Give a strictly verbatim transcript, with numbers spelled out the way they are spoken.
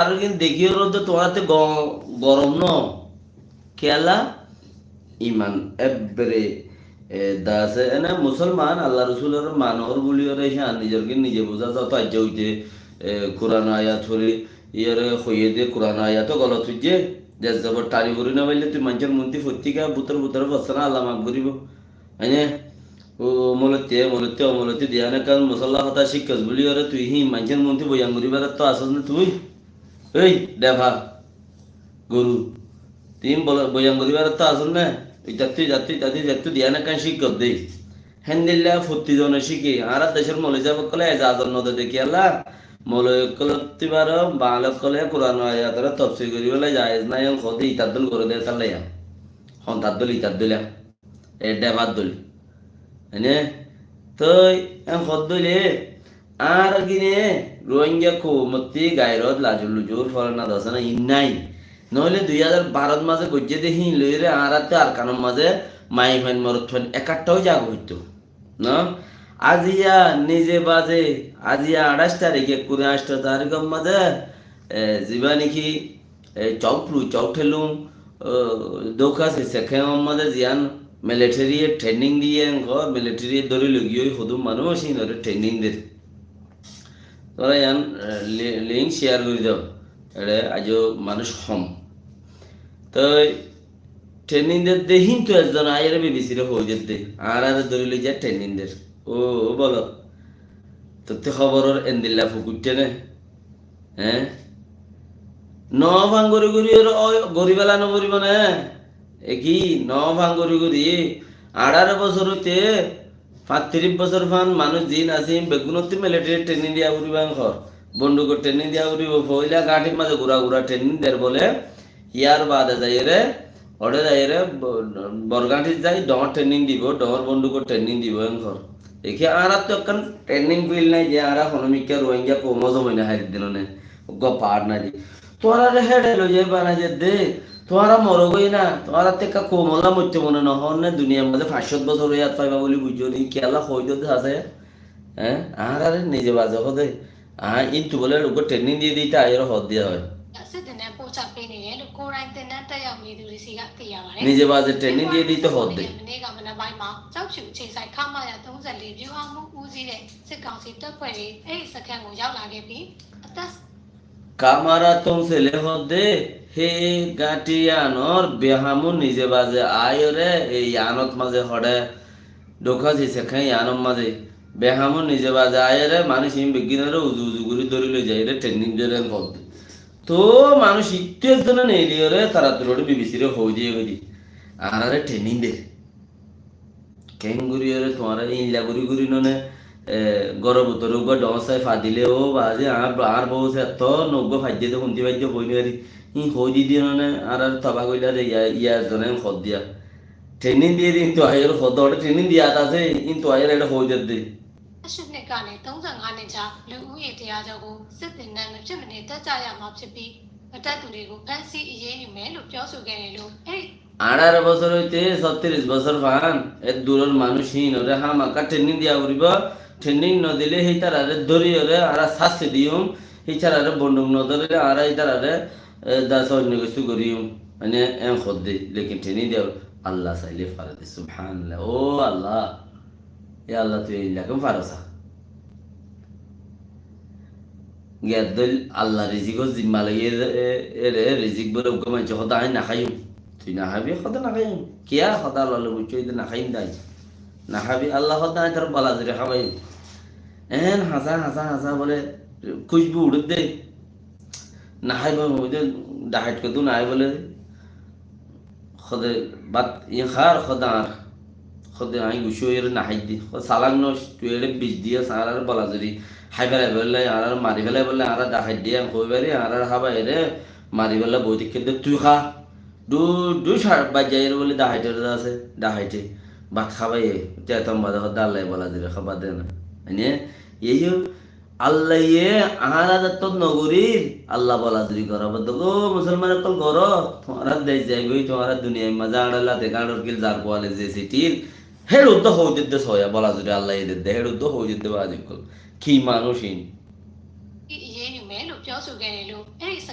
Añára gín dekíyore de tuáñrattú go-, gorom no. Kiyólla? Iman ebbere, e, dase ene Musolman, Allah Rosulore manor buliyore híyan nizor gín nize buza zoto aijja óite, e, Kuran ayat fori, iyore hoiye de Kuran ayat o golot hoijje, de zobor tari fori no faille tui maincór muúntu fottí gá butor butor fossá na, Allah maf goribo. Aine, o molotti, e molotti, o molotti diyan ekkán musalla hotá cíkkas buliyore tui hí maincór muúntu boyan goribar to asós né tui? Ei, defa, goru. Tui bol-, boyan goribar to asós né? Itattú, itattú, itattú, itattú diyan ekkán cíkkas de. Héndilla fottí zone cíke. Añárar decór moloi sáb ókkole ezazot no de de kiyólla? Moloi ókkolottú baro, baál ókkole Kuran ayatore tofsir gori bole jaiz nai, en hode itaddúl gore de tálla ya. Hon taddúl itaddúl ya. E dhebár dóil. Ene? Toi en hoddóile, añára gine Ruáingga koumottí gairot lajur lujur, folana dosana iín nái. Noóile dui házar barot mazé goijjé dé híin loiyóre añárattú Arkanor mazé maiyafuain morotfuain ekaththa ói zaga hoittó. No? Aziya nize baze, aziya añçáic tarik, ekkuri añçtho tarikor mazé, e, zibá niki e, Couk Plu, Couk Thelung, o, Doukasi Sekhémor mazé ziyán military ye training diye, engor military ye dóri loi giyói hodún manúic híinore training der. Tuáñra yián, e, li-, link share gorí do. Ere aijjó manúic hom. Toi training der de híntu ezzon aiyóre B B C re hoói der de. Añárare dóri loi zai training der. O, o bolo. Tottí hóboror endilla fukuitte ne? Eé? Noó fán gorí gorí ar ói gorí fela no foribó né? E ki noó fán gorí gorí? Añçáro bosór óite fañtiríc bosór fán manúic ziín asé, beggúnottú military training diya foribó en hoór. Bondukor training diya foribó. Foóila gáñçir mazé gura gura training der bóle. Yar baade zaiyóre, óre zaiyóre, bo-, borgáñçit zai, dhoóñr training dibó, dhoóñr bondukor training dibó, en hoór. Eki añárattú ekkán training field nái de, añára honómikká Ruáingga koum ozom ói no hári dino né, uggúa paáñr nái de. Tuáñrare héçe loi zai banai de de, tuáñra morogói na, tuáñrattú ekká koumolla moitto mone no hoór né, duniyair mazé fañs cót bosór yad faiba buli buijjó né, kiyólla hoói de de asé? Eé? Añárare nize baze hoó de. Añí íntu bóle uggúa training diye de, íte aiyóre hoó de hoói. စစ်သင်တန်းပို့ချပေးနေတယ်လို့ ကိုယ်တိုင်သင်တန်းတက်ရောက်နေသူတွေဆီကသိရပါတယ်။ Nize baze training diye de íte hoó de. မနေ့ကမနက်ပိုင်းမှာ ကျောက်ဖြူအခြေစိုက် ခမရ သုံးဆယ့်လေး ဗျူဟာမှူးဦးစီးတဲ့စစ်ကောင်စီတပ်ဖွဲ့တွေ အဲ့ဒီစခန်းကိုရောက်လာခဲ့ပြီး အသက် Kamara tonsele hoó de, hé gáñthi yíanor behamú nize baze aiyóre, e yíanot mazé hoçé, Doukasi Sekhémor yíanot mazé, behamú nize baze aiyóre, manúic iín beggúnore uzu uzu gorí dóri loi zaiyóre training der en hoó de. Toóu manúic ittú ezzone neeliyóre, tara turore B B C re hoói diye goi de. Añárare training der. Keéngorí ore tuáñra íilla gorí gorí none, e, góror bútore uggúa dhoóñr sai fadile, ó baázi, añár, añár bou se ettó no uggúa faijjé de, hundi faijjé hoi no fari. Íin hoói di diye none, añárar toba goilla de, iya, iya ezzone en hoó diya. Training diye de, íntu aiyóre hoó de, óre training diya asé, íntu aiyóre eçé hoói der de. ရှစ်နှစ်ကနေ သုံးဆယ့်ငါးနှစ်ကြား လူဦးရေ တစ်ရာကျော်ကို စစ်သင်တန်း မဖြစ်မနေ တက်ကြရမှာဖြစ်ပြီး မတက်သူတွေကို ဖမ်းဆီးအရေးယူမယ်လို့ ပြောဆိုခဲ့တယ်လို့ အဲ့ဒီ Añçáro bosór óite sóttiríc bosór fán, e duror manúic híinore hámaká training diya foribó, training no dile hítarare dóriyore añára sásti diyum, hítarare bonduk no dórile añára hítarare, e, dase oinno kessú goriyum, mane en hoó de, lekin training diya, Allah saile fare de, subhanallah, ó Allah. Yá Allah, tui eilla ken faros sa. Giyá dóil Allah rizikor zimma loi, e, e, ere, e, rizik bóle uggúa maincé hoó de añí no háiyum. Tui no hábi, hoó de no háiyum. Kiyá hoó de Allah loi buijjó, ede no háiyum de añí. No hábi, Allah hoó de añí tor bola zuri hábaiyum. Eén hañsá, hañsá, hañsá bóle kúcbu uçér de. No háibo, ói de dhahait koddú no háibo bóle. Hoó de, bát iín hár? Hoó de, añár. Hoó de, añí guccí óiyore no hái de. Hoó de, salak noic, tui eçé bic diyós, añárar bola zuri hái félaibolla, añárar mari félaibolla, añára dhahait de, añí hoi fari, añárar hábaiyore mari bolla boi táikke de, tui há. Dhu-, dhuc baijjaiyore bóle dhahaitor asé, dhahaite bát hábaiye, te etam bade hoó de Allaye bola zuri hába de na. Mane, iyó, Allaye añára zattót no gorír, Allah bola zuri gorá bad de. Ó musolman ókkol, goró, tuáñrar dec zaigói, tuáñra duniyair mazé añçor late gañçor kil, zar kuale ze sitil, héçe uddá hoói dedde soya, bola zuri Allaye dedde, héçe uddá hoói dedde bazi ókkol. Ki manúic iín? အရေးယူမယ်လို့ပြောဆို ခဲ့တယ်လို့ အဲဒီစ